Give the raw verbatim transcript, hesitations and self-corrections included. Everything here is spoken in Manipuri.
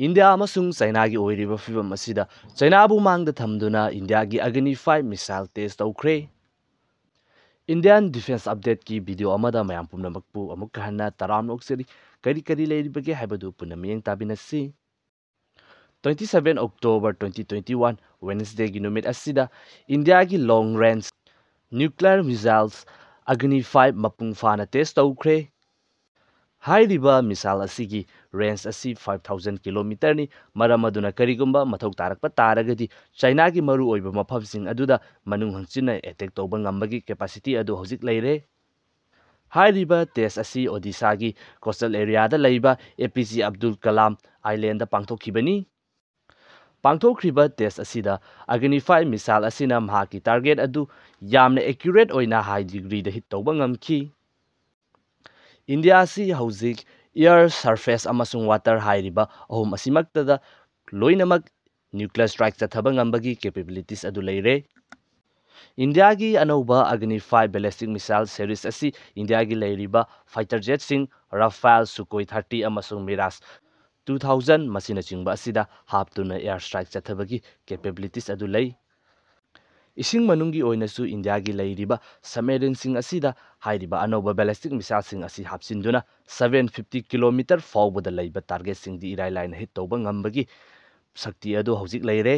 ꯏꯟꯗꯤꯌꯥ ꯑꯃꯁꯨꯡ ꯆꯥꯏꯅꯥꯒꯤ ꯑꯣꯏꯔꯤꯕ ꯐꯤꯕꯝ ꯑꯁꯤꯗ ꯆꯥꯏꯅꯥꯕꯨ ꯃꯥꯡꯗ ꯊꯝꯗꯨꯅ ꯏꯟꯗꯤꯌꯥꯒꯤ ꯑꯒꯅꯤ ꯐꯥꯏꯚ ꯃꯤꯁꯥꯏꯜ ꯇꯦꯁ ꯇꯧꯈ꯭ꯔꯦ꯫ ꯏꯟꯗꯤꯌꯥꯟ ꯗꯤꯐꯦꯟꯁ ꯑꯞꯗꯦꯠꯀꯤ ꯚꯤꯗꯤꯑꯣ ꯑꯃꯗ ꯃꯌꯥꯝ ꯄꯨꯝꯅꯃꯛꯄꯨ ꯑꯃꯨꯛꯀ ꯍꯟꯅ ꯇꯔꯥꯝꯅ ꯑꯣꯛꯆꯔꯤ꯫ ꯀꯔꯤ ꯀꯔꯤ ꯂꯩꯔꯤꯕꯒꯦ ꯍꯥꯏꯕꯗꯨ ꯄꯨꯟꯅ ꯃꯤꯠꯌꯦꯡ ꯇꯥꯃꯤꯟꯅꯁꯤ꯫ Twenty seven October twenty twenty one, Wednesdayꯒꯤ ꯅꯨꯃꯤꯠ ꯑꯁꯤꯗ ꯏꯟꯗꯤꯌꯥꯒꯤ ꯂꯣꯡ ꯔꯦꯟꯖ ꯅ꯭ꯌꯨꯀ꯭ꯂꯤꯌꯔ ꯃꯤꯁꯥꯏꯜꯁ ꯑꯒꯅꯤ ꯐꯥꯏꯚ ꯃꯄꯨꯡ ꯐꯥꯅ ꯇꯦꯁ ꯇꯧꯈ꯭ꯔꯦ꯫ ꯍꯥꯏꯔꯤꯕ ꯃꯤꯁꯥꯏꯜ ꯑꯁꯤꯒꯤ ꯔꯦꯟꯖ ꯑꯁꯤ ꯐꯥꯏꯚ ꯊꯥꯎꯖꯟ ꯀꯤꯂꯣꯃꯤꯇꯔꯅꯤ꯫ ꯃꯔꯝ ꯑꯗꯨꯅ ꯀꯔꯤꯒꯨꯝꯕ ꯃꯊꯧ ꯇꯥꯔꯛꯄ ꯇꯥꯔꯒꯗꯤ ꯆꯥꯏꯅꯥꯒꯤ ꯃꯔꯨꯑꯣꯏꯕ ꯃꯐꯝꯁꯤꯡ ꯑꯗꯨꯗ ꯃꯅꯨꯡ ꯍꯟꯖꯤꯟꯅ ꯑꯦꯇꯦꯛ ꯇꯧꯕ ꯉꯝꯕꯒꯤ ꯀꯦꯄꯥꯁꯤꯇꯤ ꯑꯗꯨ ꯍꯧꯖꯤꯛ ꯂꯩꯔꯦ꯫ ꯍꯥꯏꯔꯤꯕ ꯇꯦꯁ ꯑꯁꯤ ꯑꯣꯗꯤꯁꯥꯒꯤ ꯀꯣꯁꯇꯦꯜ ꯑꯦꯔꯤꯌꯥꯗ ꯂꯩꯕ A P J Abdul Kalam island ꯄꯥꯡꯊꯣꯛꯈꯤꯕꯅꯤ꯫ ꯄꯥꯡꯊꯣꯛꯈ꯭ꯔꯤꯕ ꯇꯦꯁ ꯑꯁꯤꯗ ꯑꯒꯅꯤ ꯐꯥꯏꯚ ꯃꯤꯁꯥꯏꯜ ꯑꯁꯤꯅ ꯃꯍꯥꯛꯀꯤ ꯇꯥꯔꯒꯦꯠ ꯑꯗꯨ ꯌꯥꯝꯅ ꯑꯦꯀ꯭ꯌꯨꯔꯦꯠ ꯑꯣꯏꯅ ꯍꯥꯏ ꯗꯤꯒ꯭ꯔꯤꯗ ꯍꯤꯠ ꯇꯧꯕ ꯉꯝꯈꯤ꯫ ꯏꯟꯗꯤꯌꯥ ꯑꯁꯤ ꯍꯧꯖꯤꯛ ꯑꯦꯌꯔ, ꯁꯔꯐꯦꯁ ꯑꯃꯁꯨꯡ ꯋꯥꯇꯔ ꯍꯥꯏꯔꯤꯕ ꯑꯍꯨꯝ ꯑꯁꯤꯃꯛꯇꯗ ꯂꯣꯏꯅꯃꯛ ꯅ꯭ꯌꯨꯀ꯭ꯂꯤꯌꯔ ꯁ꯭ꯇ꯭ꯔꯥꯏꯛ ꯆꯠꯊꯕ ꯉꯝꯕꯒꯤ ꯀꯦꯄꯦꯕꯤꯂꯤꯇꯤꯁ ꯑꯗꯨ ꯂꯩꯔꯦ꯫ ꯏꯟꯗꯤꯌꯥꯒꯤ ꯑꯅꯧꯕ ꯑꯒꯅꯤ ꯐꯥꯏꯚ ꯕꯦꯂꯤꯁꯇꯤꯛ ꯃꯤꯁꯥꯏꯜ ꯁꯦꯔꯤꯁ ꯑꯁꯤ ꯏꯟꯗꯤꯌꯥꯒꯤ ꯂꯩꯔꯤꯕ ꯐꯥꯏꯇꯔ ꯖꯦꯠꯁꯤꯡ ꯔꯥꯐꯥꯏꯜ, ꯁꯨꯀꯣꯏ ꯊꯥꯔꯇꯤ ꯑꯃꯁꯨꯡ ꯃꯤꯔꯥꯖ ꯇꯨ ꯊꯥꯎꯖꯟ ꯃꯁꯤꯅꯆꯤꯡꯕ ꯑꯁꯤꯗ ꯍꯥꯞꯇꯨꯅ ꯑꯦꯌꯔ ꯁ꯭ꯇ꯭ꯔꯥꯏꯛ ꯆꯠꯊꯕꯒꯤ ꯀꯦꯄꯦꯕꯤꯂꯤꯇꯤꯁ ꯑꯗꯨ ꯂꯩ꯫ ꯏꯁꯤꯡ ꯃꯅꯨꯡꯒꯤ ꯑꯣꯏꯅꯁꯨ ꯏꯟꯗꯤꯌꯥꯒꯤ ꯂꯩꯔꯤꯕ ꯁꯕꯃꯦꯔꯤꯟꯁꯤꯡ ꯑꯁꯤꯗ ꯍꯥꯏꯔꯤꯕ ꯑꯅꯧꯕ ꯕꯦꯂꯤꯁꯇꯤꯛ ꯃꯤꯁꯥꯏꯜꯁꯤꯡ ꯑꯁꯤ ꯍꯥꯞꯆꯤꯟꯗꯨꯅ ꯁꯚꯦꯟ ꯐꯤꯐꯇꯤ ꯀꯤꯂꯣꯃꯤꯇꯔ ꯐꯥꯎꯕꯗ ꯂꯩꯕ ꯇꯥꯔꯒꯦꯠꯁꯤꯡꯗꯤ ꯏꯔꯥꯏ ꯂꯥꯏꯅ ꯍꯤꯠ ꯇꯧꯕ ꯉꯝꯕꯒꯤ ꯁꯛꯇꯤ ꯑꯗꯨ ꯍꯧꯖꯤꯛ ꯂꯩꯔꯦ꯫